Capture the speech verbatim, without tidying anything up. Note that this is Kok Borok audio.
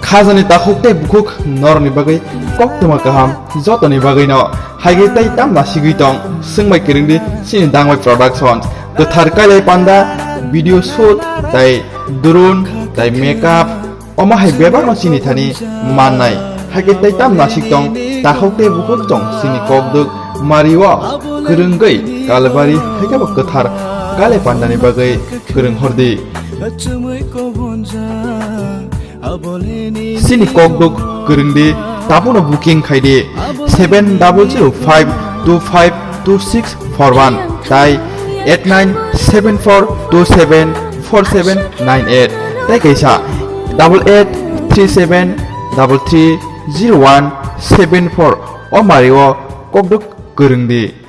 Khajani takhuk tei bukhuk norokni bagwi koktwma kaham jotoni bagwino. Haikhe tei tamna sigwi tong, swngbai kwrwngdi chini Dangbai Productions. Kwthar kailai panda, video shoot, tei drone, tei makeup, omo hai bebakno chini thani mannai. Haikhe tei tamna sik tong, takhuk tei bukhuk tong chini kokdwk mario kwrwngwi kalbari, haikhe bo kwthar kailai pandani bagwi kwrwng hordi. Chini kokdwk kwrwngdi, tabuno booking khaidi seven double zero five two five two six four one tai eight nine seven four two seven four seven nine eight tai kaisa double eight three seven double three zero one seven four o mario kokdwk kwrwngdi.